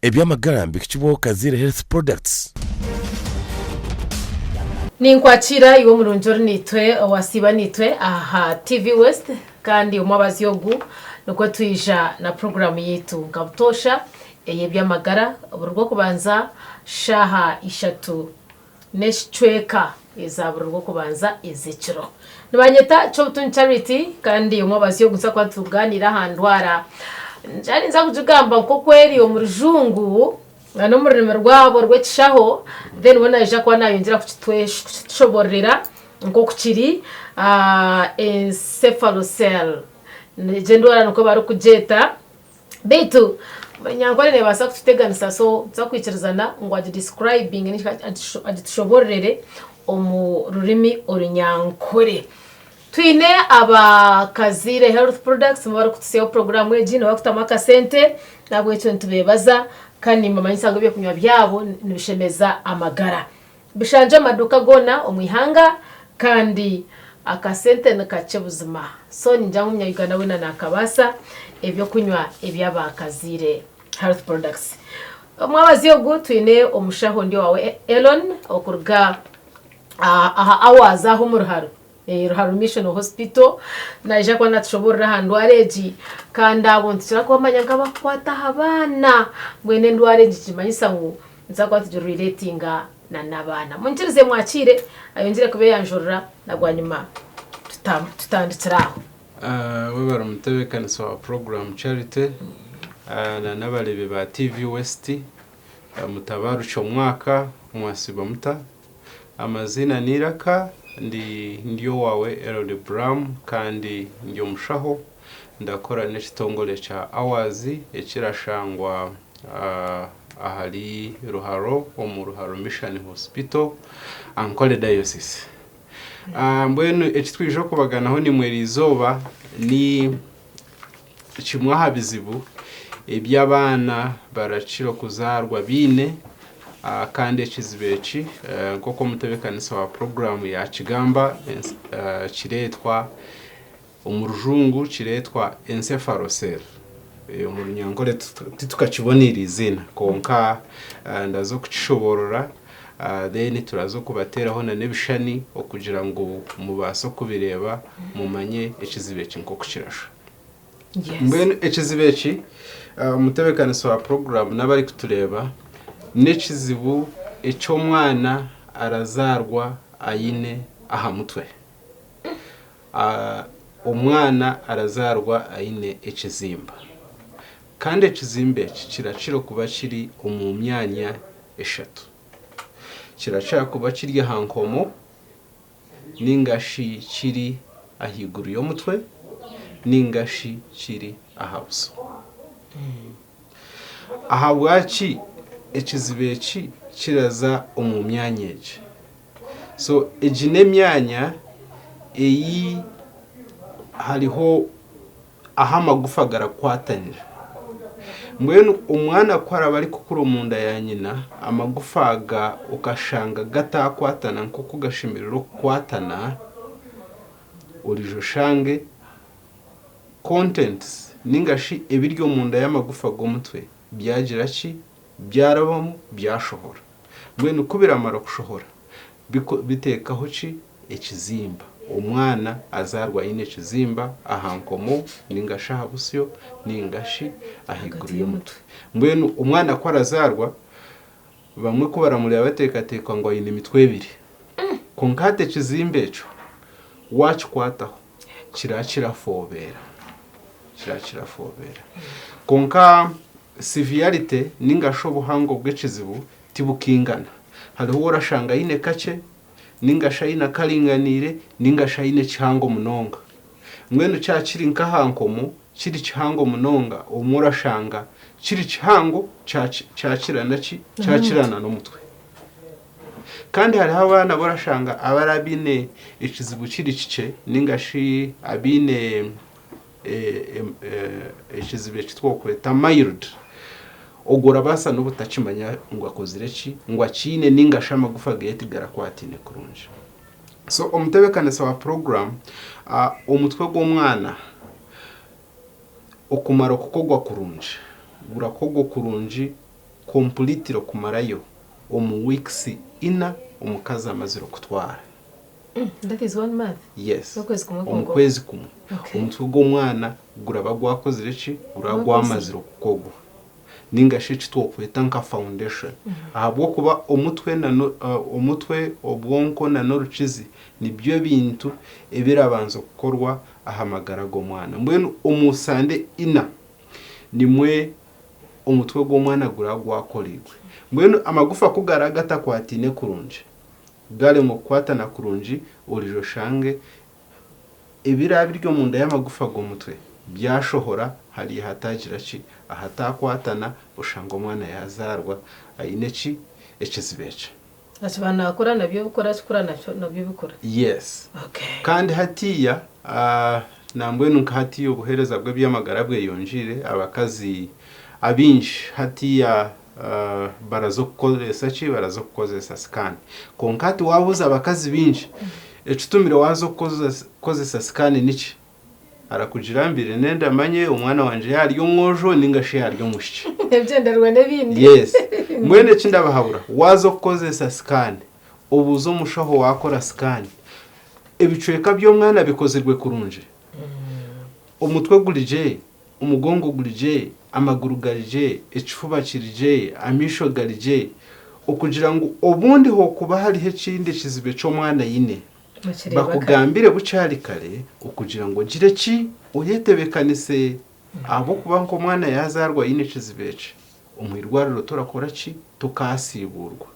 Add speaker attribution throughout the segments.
Speaker 1: Eby'amagara nibihikibwaho Kaziire Health Products.
Speaker 2: Ninkwakira iwe omurungi ori naitwe owasiiba naitwe aha TV West kandi omwabazyo ogu nikwo twija na puroguraamu yaitu nka butoosha ey'eby'amagara buri rwokubanza shaaha ishatu n'ekicweka eza buri Rwokubanza ez'ekiro. Nibanyeta Kyobutuni Charity kandi omwabazyo ogu nituza kuba nitugaaniira aha ndwara ngira ninza kugigamba nk'oku eri omu rujungu n'omu rurimi rwabo rw'ekishaho then we naija kuba nayongyera kukitushobororera nk'oku kiri encephalocele egyo endwara nikwo barikugyeta. Beitu Nyankore nebaasa kututeganisa so nituza kwikirizana ngu agi describinge ninga shi agitushobororere omu rurimi orunyankore. Twine aba Kaziire Health Products nibo barikututsyaho puroguraamu egi, nibo barikutamu akasente nahabwekyo nitubeebaza kandi nimbamanyisa ngu ebyokunywa byabo nibishemeza amagara. Bishangye omu maduuka goona omu ihanga kandi akasente ni kakye buzima. So ningira ngu omunya-Uganda weena naakabaasa eby'okunywa eby'aba Kaziire Health Products. Omwabazyo ogu twine omushaho ndi owaawe Elon okuruga aha Awaaz aho omu Ruharo, Ruharo Mission Hospital naija kuba natushoboorora aha ndwara egi kandi abo nitukira kubamanya nk'abarikukwata aha baana mbwenu endwara egi nikimanyisa ngu Nituza kuba nitugireretinga na n'abaana. Munyikirize mwakiire ayongyere kubeyanjurira na bwanyima tutandikire aho.
Speaker 3: Webare omutebekanisa wa puroguramu Charity na n'abareebi ba TV West mutabarukye omwaka mwasiiba muta? Amaziina n'eiraka ndi ndi owaawe Elon Bram kandi ndi omushaho ndakora n'ekitongore kya Awaaz ekirashangwa ahari Ruharo omu Ruharo Mission Hospital, Ankole Diocese. Mbwenu eki twija okubaganaho naimwe eriizooba ni kimwe aha bizibu ebi abaana barakira okuzaarwa baine kandi ekizibu eki nk'oku omutebeekanisa wa puroguraamu yaakigamba kireetwa Omu rujungu kireetwa encephalocele. Omu runyankore titukakiboniire eiziina kwonka ndaza okukishoboorora then turaza okubateeraho nana ebishushani okugira ngu mubaase okubireeba mumanye ekizibu eki nk'oku kirashusha. Mbwenu ekizibu eki omutebeekanisa wa puroguraamu n'abarikutureeba n'ekizibu eky'omwana arazaarwa aine aha mutwe. Omwana arazaarwa aine ekizimba. Kandi ekizimba eki kirakira kuba kiri omu myanya eshatu. Kirakira kuba kiri aha nkomo, ninga shi kiri ahaiguru y'omutwe, ninga shi kiri aha buso. Ahabwaki ekizibu eki kiraza omu myanya egi? So egi n'emyanya ei hariho ahu amagufa garakwatanira. Mbwenu omwana ku araba arikukura omunda ya nyina, amagufa aga okashanga gatakwatana nk'oku gashemereire kukwatana, oriija oshange contents ninga shi ebiri omunda y'amagufa g'omutwe byagira ki? Byarabamu byashohora. Mbwenu ku biramara kushohora, biteekaho ki? Ekizimba. Omwana azaarwa aine ekizimba aha nkomo nainga shi aha busyo nainga shi ahaiguru y'omutwe. Mbwenu omwana ku arazaarwa, bamwe ku baramureeba bateekateeka ngu aine emitwe ebiri. Kwonka hati ekizimba ekyo waakikwataho, kiraba kirafobeera. Kiraba kirafobeera. Kwonka Severity ninga shi obuhango bw'ekizibu tibukaingana. Hariho ou orashanga aine kakye, ninga shi aine akaringaniire, ninga shi aine kihango munonga. Mbwenu kyaba kiri nk'aha nkomo, kiri kihango munonga, obumwe orashanga kiri kihango kyakirana ki? Kyakirana n'omutwe. Kandi hariho abaana abu orashanga abari abaine ekizibu kiri kikye ninga shi abaine ekizibu eki twokweta mild, ogwo orabaasa n'obutakimanya ngu akozire ki, ngu akiine ninga shi amagufa geye tigarakwataine kurungi. So omutebeekanisa wa puroguraamu, omutwe gw'omwana okumara kukogwa kurungi, gurakogwa kurungi. Completely kumarayo omu weeks ina omukazi amazire kutwara.
Speaker 2: That is one month?
Speaker 3: Yes.
Speaker 2: N'okwezi kumwe
Speaker 3: Omu
Speaker 2: kwonka?
Speaker 3: kwezi kumwe.
Speaker 2: Okay.
Speaker 3: Omutwe gw'omwana guraba gwakozire ki? Guraba
Speaker 2: Gwakozire.
Speaker 3: Gwamazire kukorwa. Ninga shi eki twokweta nka foundation. Ahabw'okuba omutwe na no, omutwe, obwonko na n'orukizi nibyo bintu ebirabanza kukorwa aha magara g'omwana. Mbwenu omu sande ina nimwe omutwe gw'omwana guraba gwakoreirwe. Mbwenu amagufa ku garaba gatakwataine kurungi, garemwa kukwatana kurungi, oriija oshange ebiraba biri omunda y'amagufa g'omutwe byashohora hariya ahatagira ki, ahatakwatana, oshanga omwana yazaarwa aine ki, ekizibu eki.
Speaker 2: Akiba nakura nabyo bikura, akikura nabyo bikura.
Speaker 3: Yes.
Speaker 2: Okay.
Speaker 3: Kandi hatiya nambwenu nka hatiya obuheereza bw'eby'amagara bweyongiire, abakazi abaingi hatiya baraza okukoresa ki, baraza okukozesa scan. Kwonka hati waabuuza abakazi baingi, ekitumire waaza okukozesa scan niki? Arakugira mbaire nenda manye omwana wangye yaaba ari omwojo ninga shi yaaba ari omwishiki.
Speaker 2: Ebigyendererwa n'ebindi.
Speaker 3: Yes. Mbwenu eki ndabahabura, waaza okukozesa scan, obuuze omushaho waakora scan, ebicweka by'omwana bikozirwe kurungi? Omutwe guri gye? Omugongo guri gye? Amaguru gari gye? Ekifuba kiri gye? Amaisho gari gye? Okugira ngu obundi hookuba hariho ekindi ekizibu eki omwana aine,
Speaker 2: Bakireeba kare.
Speaker 3: Bakugambire bukyari kare okugira ngu ogire ki? Oyetebekanise ahabw'okuba nk'omwana yazaarwa aine ekizibu eki, omu irwariro torakora ki? Tokaasiibuurwa.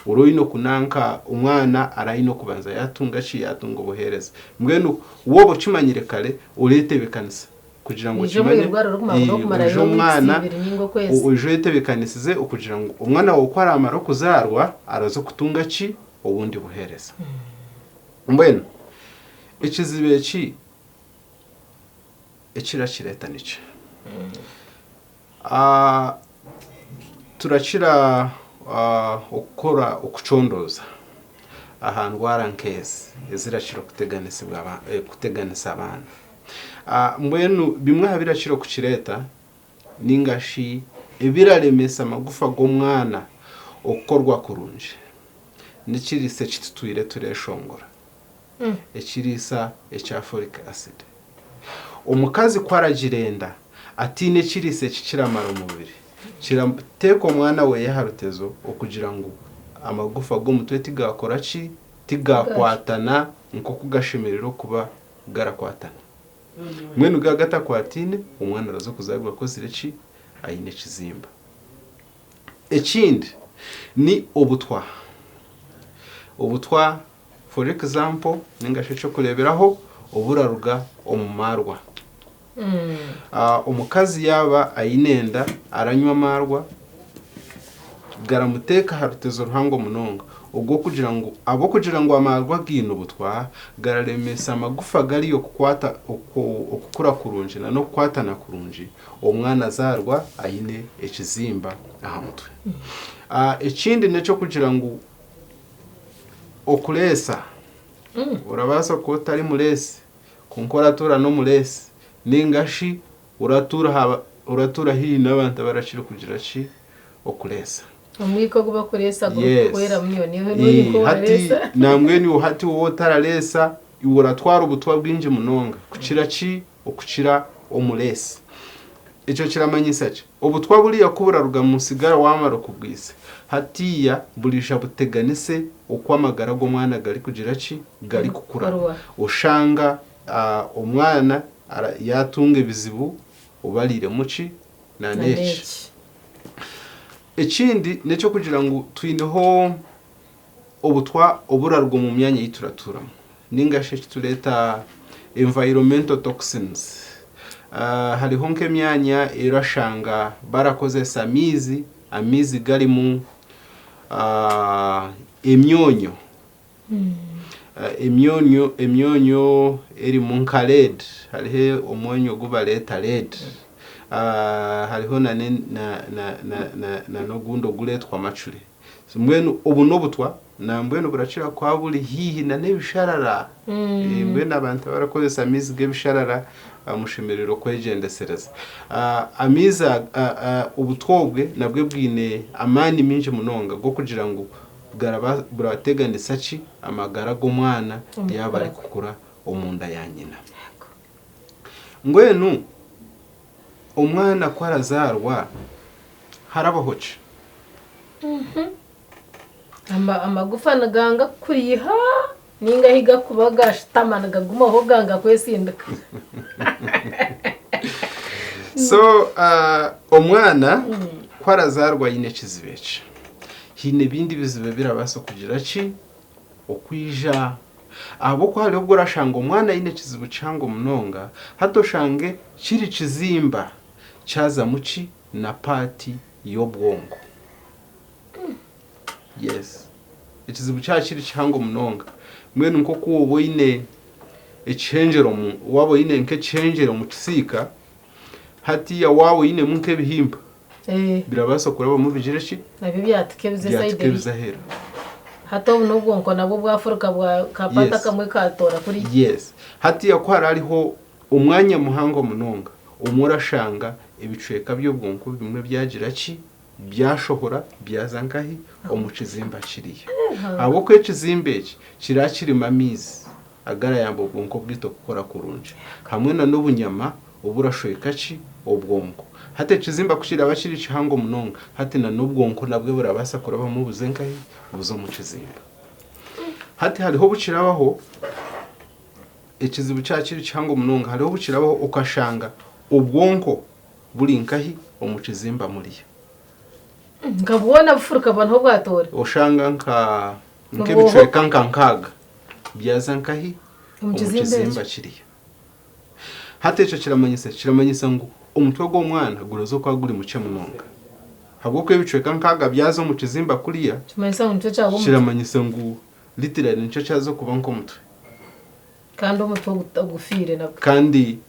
Speaker 3: Ora oine okunanka omwana ara aine okubanza yaatunga ki? Yaatunga obuheereza. Mbwenu waaba okimanyire kare oreetebekanisa kugira ngu
Speaker 2: Oije omu
Speaker 3: okimanye,
Speaker 2: irwariro orikumara
Speaker 3: oije
Speaker 2: orikumarayo weeks
Speaker 3: omwana
Speaker 2: ibiri ninga okwezi.
Speaker 3: oije oyetebekanisize okugira ngu omwana waawe ku araamara okuzaarwa araza okutunga ki? Obundi buheereza. Mbwenu ekizibu eki ekirakireeta niki? Turakira okukora okucondooza aha ndwara nk'ezi ezirakira kuteganisa abaana. Mbwenu bimwe aha birakira okukireeta ninga shi ebiraremesa amagufa g'omwana okukorwa kurungi n'ekiriisa eki tutwire tureshongora, ekiriisa ekya folic acid. Omukazi ku aragira enda ataine ekiriisa eki kiramara omubiri, kirateeka omwana weye aha rutezo okugira ngu amagufa g'omutwe tigakora ki? Tigakwatana nk'oku gashemereire okuba garakwatana. Mbwenu gaaba gatakwataine, omwana araza kuzaarwa akozire ki? Aine ekizimba. Ekindi ni obutwa. Obutwa for example ninga shi eky'okureeberaho oburaruga omu maarwa. Omukazi yaaba aine enda aranywa amaarwa, garamuteeka aha rutezo ruhango munonga ogw'okugira ngu ahabw'okugira ngu amaarwa gaine obutwa, gararemesa amagufa gariyo kukwata okukura kurungi n'okukwatana kurungi, omwana azaarwa aine ekizimba aha mutwe. Ekindi n'eky'okugira ngu okureesa, orabaasa kuba otari mureesi kwonka oratuura n'omureesi ninga shi oratuura haihi n'abantu abarakira kugira ki? Okureesa.
Speaker 2: Omwika ogu bakureesa gurikuhwera munyo niiwe ori nk'owareesa.
Speaker 3: Hati nambwenu iwe hati wowe otarareesa iwe oratwara obutwa bwingi munonga kukira ki? Okukira omureesi. Ekyo kiramanyisa ki? Obutwa buriya ku buraruga mu tsigara waamara okubwitsa, hatiiya buraija buteganise oku amagara g'omwana garikugira ki? Garikukura. Oshanga omwana yaatunga ebizibu obariiremu ki? N'eki. Ekindi n'eky'okugira ngu twineho obutwa oburaruga omu myanya ei turatuuramu ninga shi eki tureeta environmental toxins. Hariho nk'emyanya ei orashanga barakozesa amaizi, amaizi garimu emyonyo, emyonyo emyonyo erimu nka lead, hariho omwonyo ogu bareeta lead. Hariho na na n'ogundi ogureetwa amacure. Mbwenu obu n'obutwa nambwenu burakira kuba buri haihi na n'ebisharara. Mbwenu abantu abarakozesa amaizi g'ebisharara mushemereire okwegyendesereza. Amaizi obutwa obwe nabwe bwine amaani maingi munonga g'okugira ngu burateganisa ki amagara g'omwana yaaba arikukura omunda ya nyina. Mbwenu omwana ku arazaarwa harabaho ki?
Speaker 2: Amagufa niganga kukuriiha ninga ahi garikuba gashutama nigagumaho ganga kwesindika.
Speaker 3: So omwana ku arazaarwa aine ekizibu eki, haine ebindi bizibu ebirabaasa kugira ki? Okwija. Ahabw'okuba hariho obu orashanga omwana aine ekizibu kihango munonga, hati oshange kiri kizimba kyazamu ki? Na paati y'obwongo. Yes. Ekizibu kyaba kiri kihango munonga, mbwenu nk'oku wooba oine ekihengyero omu, waaba oine nk'ekihengyero omu kisiika, hatiiya waaba oinemu nk'ebihimba, birabaasa kurabamu bigire ki?
Speaker 2: Nabyo byatika ebiza
Speaker 3: Byatika
Speaker 2: esayidi eri.
Speaker 3: ebiza aheeru.
Speaker 2: Hati obu n'obwonko nabwo bwafuruka bwa kapata
Speaker 3: Yes.
Speaker 2: kamwe katoora kuriya.
Speaker 3: Yes. Hatiiya ku hara hariho omwanya muhango munonga, omwe orashanga ebicweka by'obwonko bimwe byagira ki? Byashohora byaza nkahi? Omu kizimba kiriya. Ahabw'okuba ekizimba eki kiriba kirimu amaizi agarayamba obwonko bwaitu kukora kurungi hamwe na n'obunyama oburashweka ki? Obwonko. Hati ekizimba ku kiraba kiri kihango munonga, hati na n'obwonko nabwo burabaasa kurabamu buze nkahi? Buze omu kizimba. Hati hariho obu kirabaho, ekizibu kyaba kiri kihango munonga, hariho obu kirabaho okashanga obwonko Buri nkahi omu kizimba muriyo.
Speaker 2: Nka bwona bufuruka buba niho bwatoora.
Speaker 3: Oshanga nka nk'ebicweka nka nkaaga byaza nkahi
Speaker 2: Omu
Speaker 3: omu
Speaker 2: kizimba
Speaker 3: kizimba
Speaker 2: ekyo.
Speaker 3: kiriyo. Hati ekyo kiramanyisa ki? Kiramanyisa ngu omutwe gw'omwana guraza okuba guri mukye munonga. Ahabw'okuba ebicweka nkaaga byaza omu kizimba kuriya,
Speaker 2: Kimanyisa ngu nikyo kyaba omutwe.
Speaker 3: kiramanyisa ngu literally nikyo kyaza okuba nk'omutwe.
Speaker 2: Kandi omutwe ogufiire nabwo.
Speaker 3: Kandi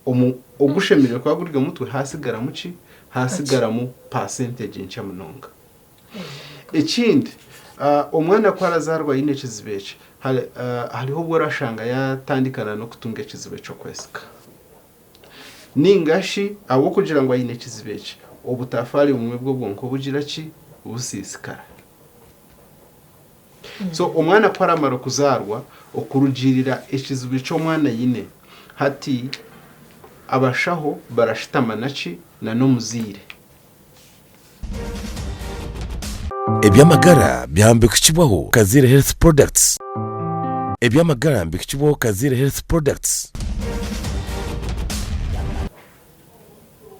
Speaker 3: Omu ogushemereire kuba guri omutwe haasigaramu ki? Haasigaramu percentage nkye munonga. Ekindi, omwana ku arazaarwa aine ekizibu eki, hariho obu orashanga yaatandika n'okutunga ekizibu eky'okwesika. Nainga shi ahabw'okugira ngu aine ekizibu eki, obutafaari bumwe bw'obwonko bugira ki? Busiisikara. So omwana ku aramara kuzaarwa, okurugiirira ekizibu eki omwana aine, hati abashaho barashutama na ki? Na n'omuzaire.
Speaker 1: Eby'amagara byambikukibwaho Kazaire Health Products. Eby'amagara mbikukibwaho Kazaire Health Products.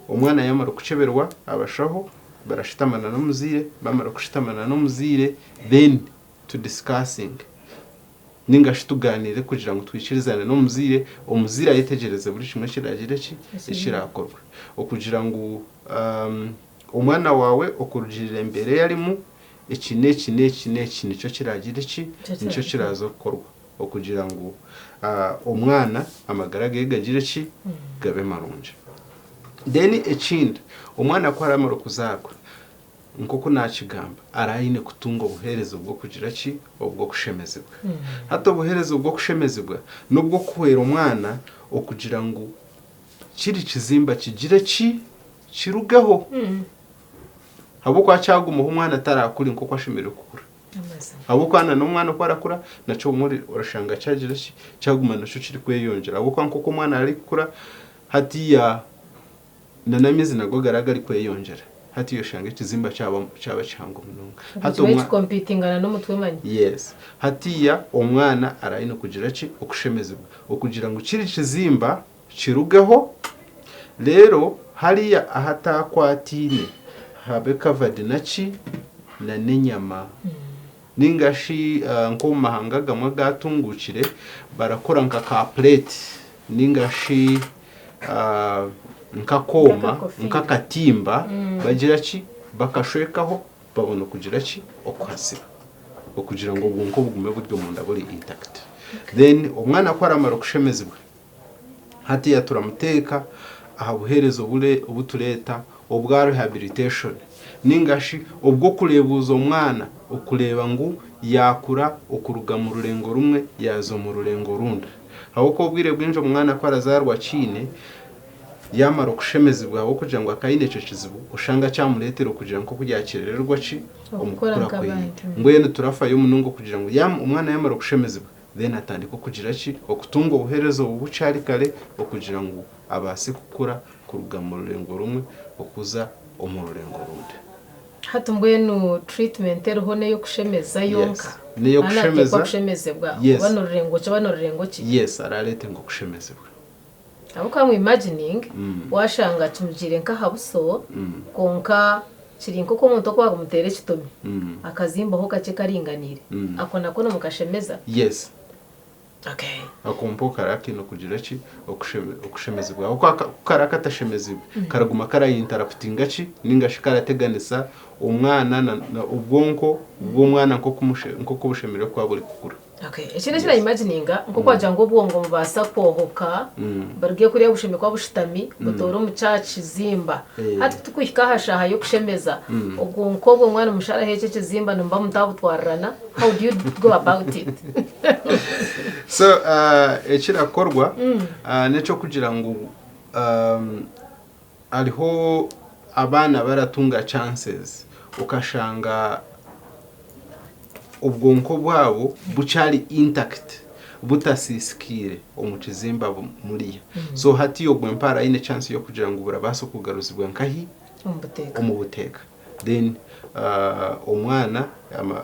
Speaker 3: Omwana yamara kukyeberwa abashaho barashutama na n'omuzaire, bamara kushutama na n'omuzaire then tu discussinge ninga shi tuganire kugira ngu twikirizane n'omuzaire, omuzaire ayetegyereze buri kimwe ekiragire ki, ekirakorwe. Okugira ngu omwana waawe okurugirira embeera ei arimu eki n'eki n'eki n'eki nikyo kiragire ki, nikyo kiraza kukorwa okugira ngu omwana amagara ge gagire ki, gabe marungi. Then ekindi, omwana ku aramara kuzaarwa, nk'oku naakigamba, araba aine kutunga obuheereza obw'okugira ki, obw'okushemezibwa. Hati obuheereza obw'okushemezibwa n'obw'okuhwera omwana okugira ngu kiri kizimba kigire ki, kirugeho. Ahabw'okuba kyagumaho omwana tarakure nk'oku ashemereire kukura. Ahabw'okuba na n'omwana ku arakura, nakyo obumwe orashanga kyagira ki, kyaguma nakyo kirikweyongyera. Ahabw'okuba nk'oku omwana arikukura, hatiiya na n'amaizi nago garaba garikweyongyera. Hatiiya oshanga ekizimba kyaba kyaba kihango munonga.
Speaker 2: Hati Kiba nikikompitingana n'omutwe manya.
Speaker 3: Yes. Hatiiya omwana araba aine kugira ki, okushemezibwa. Okugira ngu kiri kizimba kirugeho, reero hariya ahatakwataine habe covered naki? Na n'enyama. Ninga shi nk'omu mahanga agamwe agatunguukire barakora nka ka plate ninga shi nk'akooma, nk'akatimba bagira ki? Bakashwekaho babona kugira ki? Okuhaziba. Okugira ngu obwonko bugume buri omunda buri intact. Then omwana ku aramara kushemezibwa, Hatiiya turamuteeka aha buheereza obu tureeta obwa rehabilitation ninga shi obw'okureebuuza omwana okureeba ngu yaakura okuruga mu rurengo rumwe yaaza omu rurengo orundi. Ahabw'okuba obwire bwingi omwana ku arazaarwa akiine, yaamara okushemezibwa ahabw'okugira ngu akaba aine ekyo kizibu, oshanga kyamureetera okugira nk'oku yaakyerererwa ki omu
Speaker 2: Okukura
Speaker 3: kukura kweye.
Speaker 2: nk'abandi.
Speaker 3: Mbwenu turafayo munonga okugira ngu omwana yaamara okushemezibwa, then atandike okugira ki, okutunga obuheereza obu bukyari kare okugira ngu abaase kukura kuruga mu rurengo rumwe okuza omu rurengo orundi.
Speaker 2: Hati mbwenu treatment eriho n'ey'okushemeza yonka?
Speaker 3: Yes, n'ey'okushemeza.
Speaker 2: Nateekwa kushemezebwa
Speaker 3: Yes.
Speaker 2: oba n'orurengo ki oba n'orurengo ki?
Speaker 3: Yes, arareetenga okushemezibwa.
Speaker 2: Ahabw'okuba I'm imagining washanga kimugiire nk'aha buso kwonka kiri nk'oku omuntu oku bakumuteera ekitomi akazimbaho kakye karinganiire ako nako nimukashemeza?
Speaker 3: Yes.
Speaker 2: Okay.
Speaker 3: Ako mpo karaba kaine kugira ki? Okushemezibwa. Ahabw'okuba ku karaba katashemezibwe, karaguma karayintaraputinga ki ninga shi karateganisa omwana na obwonko bw'omwana nk'oku bushemereire kuba buri kukura.
Speaker 2: Okay. Ekindi eki na imagininga nk'oku wagira ngu obwongo nibubaasa kwohoka buruge kuriya bushemereire kuba bushutami butoore omu kya kizimba. Hati kutukuhika aha shaaha y'okushemeza, obwonko obwo mwaba nimusharaho ekyo ekizimba nimuba mutabutwarirana? How do you go about it?
Speaker 3: So ekirakorwa n'ekyokugira ngu hariho abaana baratunga chances okashanga obwonko bwabo bukyari intact butasiisikaire omu kizimba muriya. So hati ogwo mpaara aine chance y'okugira ngu burabaasa kugaruzibwa nkahi? Omu buteeka. Then omwana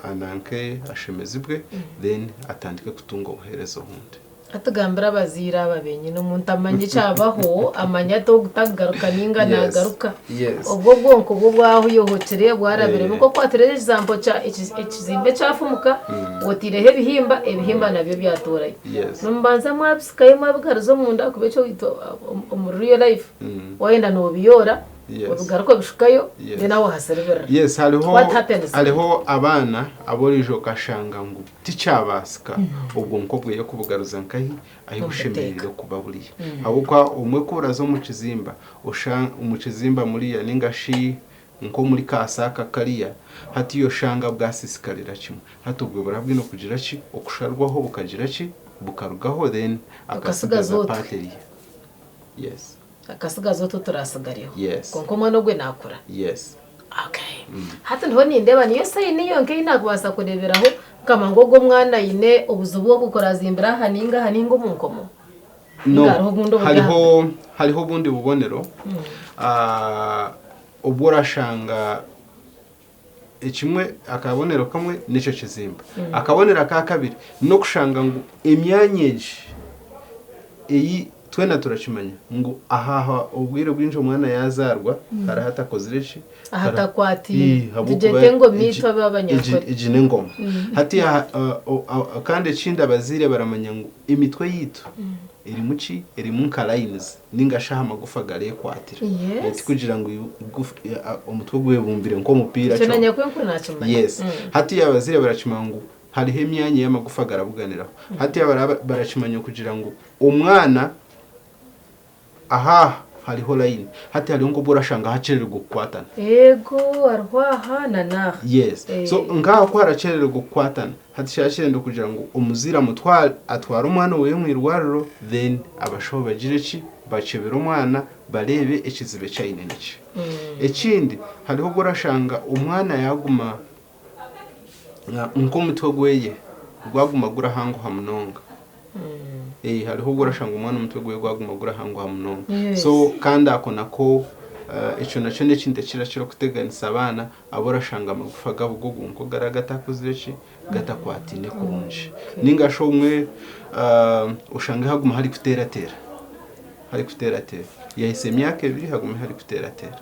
Speaker 3: ananke ashemezibwe then atandike kutunga obuheereza obundi.
Speaker 2: Atugambire abazaire aba benyini omuntu amanye ekyabaho amanye ati ogu takugaruka ninga nagaruka obwo obwonko bwe obwayohokire bwarabiremu nkoku wateire example kya ekizimbe ekyafumuka oteireho ebihimba ebihimba nabyo byatorayo nimubanza mwabisikayo mwabigaruza omunda ahakuba ekyo omu real life wayenda nobiyoora Obigaruka obishukayo then aho wahasiribirira.
Speaker 3: Yes, hariho
Speaker 2: What happens?
Speaker 3: hariho abaana abu oriija okashanga ngu tikyabaasika obwonko bweye kubugaruza nkahi ahi bushemereire kuba buri. Ahabw'okuba obumwe ku oraza omu kizimba osha omu kizimba muriya ninga shi nk'omuri ka saaka kariya hatiiya oshanga bwasiisikarira kimwe. Hati obwo buraba bwine kugira ki? Okusharwaho bukagira ki? Bukarugaho then
Speaker 2: Okasigaza
Speaker 3: akasigaza
Speaker 2: otwe.
Speaker 3: part eriya. Yes.
Speaker 2: Akasigaza otu oturasigareho.
Speaker 3: Yes.
Speaker 2: Kwonka omwana ogwe nakura.
Speaker 3: Yes.
Speaker 2: Okay. Hati ndiho nindeeba niyo sayini yonka ei nakubaasa kureeberaho nkamanya ngu ogu omwana aine obuzibu obu kurazimbira aha ninga aha ninga omu nkomo?
Speaker 3: No.
Speaker 2: Ninga hariho obundi oburi aha?
Speaker 3: Hariho hariho obundi bubonero ah, obu orashanga ekimwe akabonero kamwe n'ekyo kizimba. Akabonero aka kabiri n'okushanga ngu emyanya egi ei twena turakimanya ngu aha aha obwire bwingi omwana yaazaarwa hariho atakozire ki?
Speaker 2: Ahatakwatiine.
Speaker 3: Ahabw'okuba
Speaker 2: Tugyete engoma itwe abe Abanyankore.
Speaker 3: Egi n'engoma. Hati aha kandi ekindi abazaire baramanya ngu emitwe yaitu erimu ki? Erimu nka lines. Ninga shi aha magufa gareekwatira.
Speaker 2: Yes.
Speaker 3: Tikugira ngu omutwe gwebumbire nk'omupiira
Speaker 2: Ekyo na
Speaker 3: kyonka.
Speaker 2: nyakwenkuru nakimanya.
Speaker 3: Yes. Hatiiya abazaire barakimanya ngu hariho emyanya ei amagufa garabuganiraho. Hatiiya barakimanya kugira ngu omwana aha aha hariho layini. Hati hariho nk'obu orashanga hakyerererwa kukwatana.
Speaker 2: Eego hariho aha na n'aha.
Speaker 3: Yes. So nk'aha ku harakyerererwa kukwatana, Hati kyaba kirenda kugira ngu omuzaire amutware atware omwana oweye omu irwariro then abashaho bagire ki bakyebere omwana bareebe ekizibu eki aine niki. Ekindi hariho obu orashanga omwana yaguma nk'omutwe gweye gwaguma gurahanguha munonga. Hariho obu orashanga omwana omutwe gwe gwaguma gurahanguha munonga. So kandi ako nako ekyo nakyo n'ekintu ekirakira kuteganisa abaana abu orashanga amagufa gaabo g'obwonko garaba gatakozire ki? Gatakwataine kurungi. Ninga shi obumwe oshange haguma harikuteerateera, harikuteerateera. Yahitsya emyaka ebiri hagume harikuteerateera.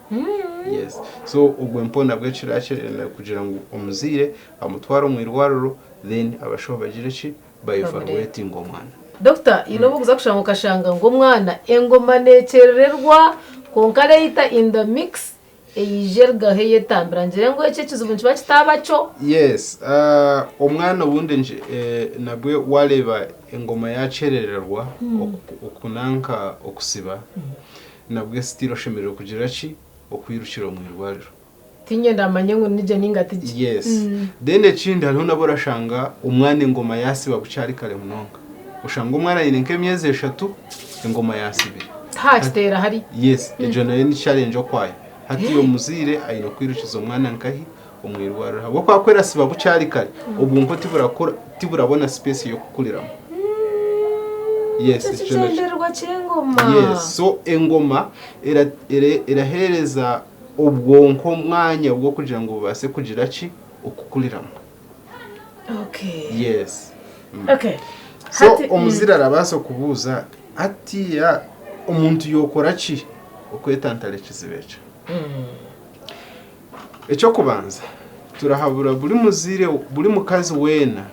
Speaker 3: Yes. So obwe mpaho nabwo ekiraba kirenda kugira ngu omuzaire amutware omu irwariro then abashaho bagire ki? Ba evaluatinge omwana.
Speaker 2: Doctor, haine obu orikuza kushanga okashanga ngu omwana engoma nekyerererwa kwonka later in the mix Eija erugaho eyetambira ngire ngu ekyo ekizibu nikiba kitaaba kyo.
Speaker 3: Yes, omwana obundi nabwe wareeba engoma yakyerererwa okunanka okusiba, Nabwe still oshemereire kugira ki? Okwirukira omu irwariro.
Speaker 2: Tiinye ndamanye ngu nigye ninga tigye.
Speaker 3: Yes. Then ekindi hariho nabu orashanga omwana engoma yasiba bukyari kare munonga. Oshanga omwana aine nk'emyezi eshatu engoma yasibire.
Speaker 2: Tihakiteera hari.
Speaker 3: Yes, egyo nayo ni challenge okwayo. Hati omuzaire aine kwirukiza omwana nkahi? Omu irwariro. Ahabw'okuba ku erasiba bukyari kare, obwonko tiburakura tiburabona space y'okukuriramu.
Speaker 2: Yes, ekyo Ekigyendererwa ky'engoma.
Speaker 3: Yes, so engoma eraheereza obwonko omwanya gw'okugira ngu bubaase kugira ki? Okukuriramu.
Speaker 2: Okay.
Speaker 3: Yes.
Speaker 2: Okay.
Speaker 3: So
Speaker 2: Hati,
Speaker 3: omuzaire arabaasa kubuuza hatiiya omuntu yookora ki okwetantara ekizibu ekyo? Eky'okubanza, turahabura buri muzaire, buri mukazi weena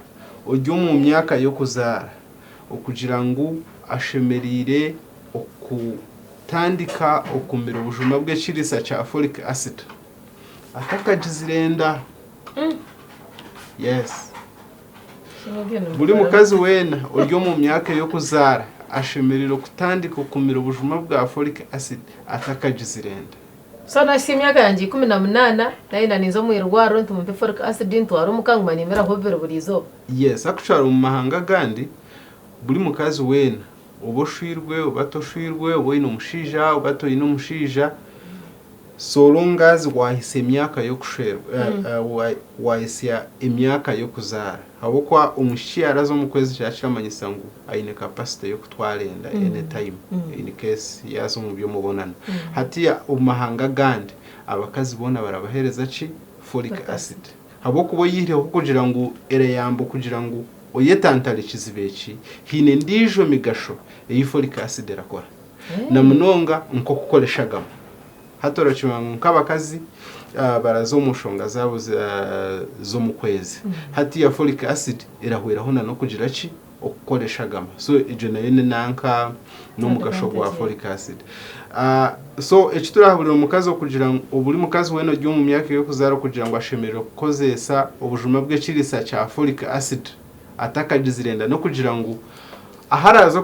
Speaker 3: ori omu myaka y'okuzaara okugira ngu ashemereire okutandika okumira obujuma bw'ekiriisa kya folic acid atakagizire enda. Yes. Buri mukazi weena ori omu myaka y'okuzaara ashemereire kutandika okumira obujuma bwa folic acid atakagizire enda.
Speaker 2: So nahitsya emyaka yangye 18, nayenda ninza omu irwariro nti mumpe folic acid ntware omuka nguma nimiraho bibiri buri izooba.
Speaker 3: Yes, actually omu mahanga agandi buri mukazi weena oba oshwirwe oba toshwirwe, oba oine omushaija oba toine omushaija, so long as wahitsya emyaka y'okushwerwa, wahitsya emyaka y'okuzaara ahabw'okuba omwishiki yaaraza omu kwezi kyaba kiramanyisa ngu aine capacity y'okutwara enda any time in case yaaza omu by'omubonano. Hatiiya omu mahanga agandi abakazi boona barabaheereza ki? Folic acid. Ahabw'okuba oyihireho kugira ngu erayamba okugira ngu oyetantare ekizibu eki, haine endiijo migasho ei folic acid erakora. Na munonga nk'okukora eshagama. Hati orakimanya ngu nk'abakazi baraza omu nshonga zaabo z'omu kwezi. Hatiiya folic acid erahweraho na n'okugira ki? Okukora eshagama. So egyo nayo ni nanka n'omugasho gwa folic acid. So eki turahaburira omukazi okugira ngu buri mukazi weena ori omu myaka ey'okuzaara okugira ngu ashemereire kukozeesa obujuma bw'ekiriisa kya folic acid atakagizire enda n'okugira ngu ahu araaze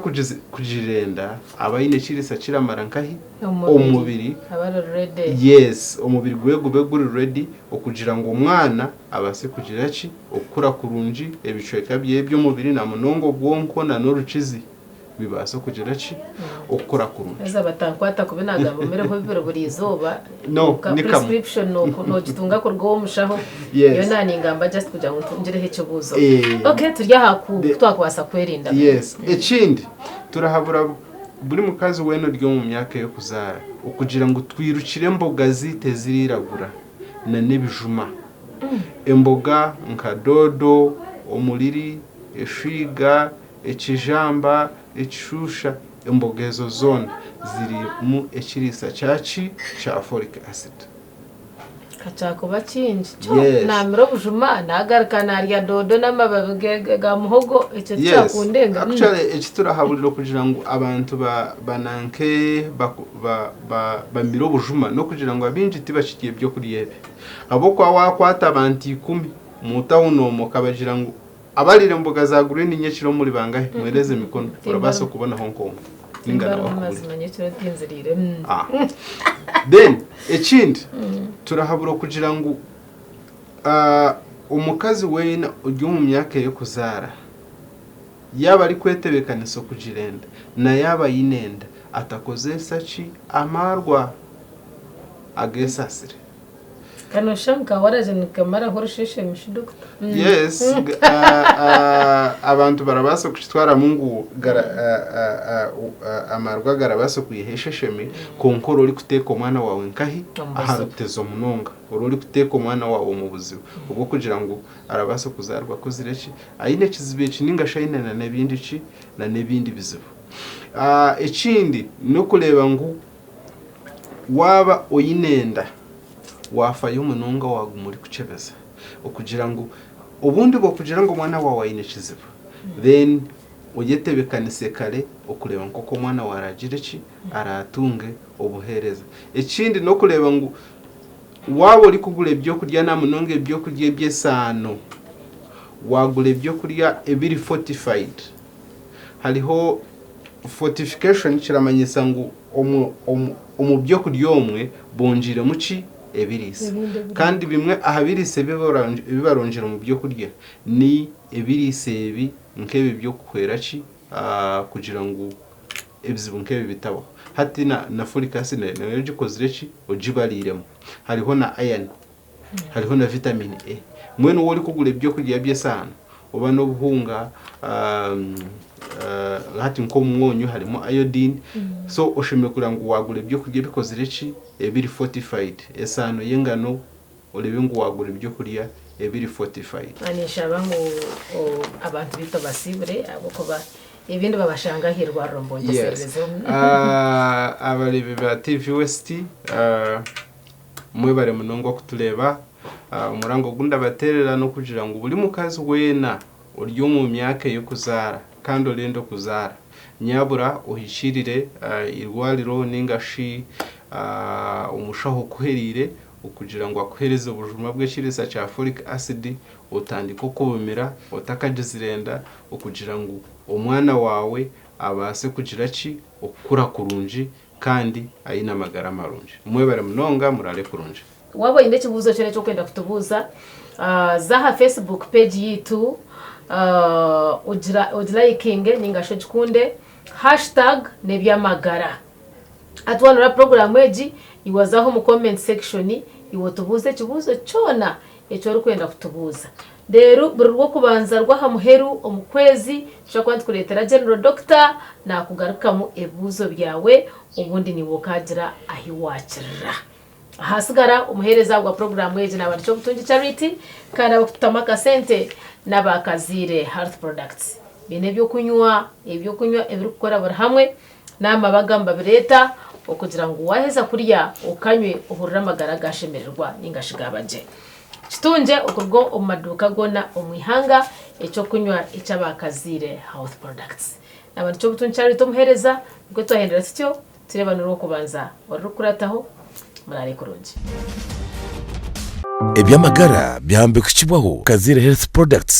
Speaker 3: kugirira enda abe aine ekiriisa kiramara nkahi? Omubiri.
Speaker 2: Abe ari ready.
Speaker 3: Yes, omubiri gwe gube guri ready okugira ngu omwana abaase kugira ki? Okukura kurungi, ebicweka bye by'omubiri na munonga obwonko na n'orukizi bibaase kugira ki? Okukura kurungi.
Speaker 2: Haza batankwata kubi nagamba omireho bibiri buri izooba
Speaker 3: No,
Speaker 2: kwonka
Speaker 3: ni kamwe.
Speaker 2: prescription nogitunga kuruga ow'omushaho.
Speaker 3: Yes.
Speaker 2: Nyowe naningamba just kugira ngu ntungireho ekibuuzo.
Speaker 3: Eh.
Speaker 2: Okay, turi aha ku
Speaker 3: The-
Speaker 2: kutwakubaasa kwerinda.
Speaker 3: Yes. Ekindi, turahabura buri mukazi weena ori omu myaka ey'okuzaara okugira ngu twirukire emboga zaitu eziriiragura na n'ebijuma. Emboga nka doodo, omuriri, eshwiga, ekijamba, ekishusha, emboga ezo zoona zirimu ekiriisa kya ki? Kya folic acid.
Speaker 2: Ka kyakuba kingi. Kyo naamira obujuma naagaruka naarya doodo n'amababi ga muhogo ekyo tikyakundenga.
Speaker 3: Yes, actually eki turahaburira okugira ngu abantu bananke bamire obujuma n'okugira ngu abaingi tibakirya ebyokurya ebi. Ahabw'okuba waakwata abantu ikumi omu tawuni omwo okabagira ngu Abarire emboga za green nyekiro muri bangahi? Mwereze emikono. Orabaasa kubonaho nk'omwe ninga nawe
Speaker 2: Timbarimu
Speaker 3: akubure.
Speaker 2: mazima nyekiro tinziriire. Mm.
Speaker 3: Ah. Then ekindi turahabura okugira ngu ah, omukazi weena ori omu myaka ey'okuzaara yaaba arikwetebeekanisa okugira enda na yaaba aine enda atakozeesa ki amaarwa ageesaasire.
Speaker 2: Ka noshusha nka waragi nikamaraho orusheshemi shi doctor.
Speaker 3: Yes, abantu barabaasa kukitwaramu ngu amarwa garabaasa kwiha esheshemi kwonka ori orikuteeka omwana waawe nkahi? Aha rutezo munonga. Ori orikuteeka omwana waawe omu buzibu obw'okugira ngu arabaasa kuzaarwa akuzire ki? Aine ekizibu eki ninga shi aine na n'ebindi ki? Na n'ebindi bizibu. Ekindi n'okureeba ngu Waaba oine enda, waafayo munonga waaguma orikukyebeza okugira ngu obundi bw'okugira ngu omwana waawe aine ekizibu then oyetebekanise kare okureeba nk'oku omwana waawe araagire ki, araatunge obuheereza. Ekindi n'okureeba ngu waaba orikugura ebyokurya na munonga ebyokurya eby'esaano, waagura ebyokurya ebiri fortified. Hariho. Fortification kiramanyisa ngu omu omu omu byokurya omwe bongiiremu ki? Ebiriisa.
Speaker 2: Ebindi ebiriisa.
Speaker 3: Kandi bimwe aha biriisa ebi ebi barongyire omu byokurya ni ebiriisa ebi nk'ebi by'okuhwera ki kugira ngu ebizibu nk'ebi bitabaho. Hati na na folic acid nayo ogikozire ki? Ogibariiremu. Hariho na iron. Hariho na vitamin A. Mbwenu waaba orikugura ebyokurya by'esaano oba n'obuhunga hati nk'omwonyo harimu iodine, so oshemereire kureba ngu waagura ebyokurya ebikozire ki? Ebiri fortified. Esaano y'engano oreebe ngu waagura ebyokurya ebiri fortified.
Speaker 2: Ninshaba ngu abantu baitu obasiibure ahabw'okuba ebindi babashanga aha irwariro mbongyesererezeho.
Speaker 3: Abareebi ba TV West Mwebare munonga okutureeba. Omuranga ogu ndabateerera n'okugira ngu buri mukazi weena ori omu myaka ey'okuzaara kandi orenda okuzaara, nyabura ohikiirire eirwariro nainga shi omushaho okuhereire okugira ngu akuheereze obujuma bw'ekiriisa kya folic acid otandike okubumira otakagizire enda okugira ngu omwana waawe abaase kugira ki? Okukura kurungi kandi aine amagara marungi. Mwebare munonga muraare kurungi.
Speaker 2: Waaba oine ekibuuzo kyona eki orikwenda kutubuuza, za aha Facebook page yaitu ogirayikinge ninga shi ogikunde, hashtag n'eby'amagara. Hati waaba noreeba puroguraamu egi, iwe oze aho omu comment section iwe otubuuze ekibuuzo kyona eki orikwenda kutubuuza. Reero buri Rwokubanza rw'aha muheru omu kwezi, nitushobora kuba nitukureetera General Doctor naakugarukamu ebibuuzo byawe obundi naiwe okaagira ahi waakirira. Ahasigara omuheereza gwa puroguraamu egi naaba ni Kyobutungi Charity kandi abarikututamu akasente n'aba Kaziire Health Products. Baine eby'okunywa, eby'okunywa ebirikukora buri hamwe n'amabaga nibabireeta okugira ngu waaheza kurya okanywe ohurire amagara gaashemererwa ninga shi gaaba gye. Kitungye okuruga omu maduuka goona omu ihanga eky'okunywa eky'abakaziire Health Products. Naaba nikyo obutungi kyareta omuheereza, nikwo twahendera tutyo tureeba n'orwokubanza orurikukurataho. Muraare kurungi.
Speaker 1: Eby'amagara byahambikukibwaho Kaziire Health Products.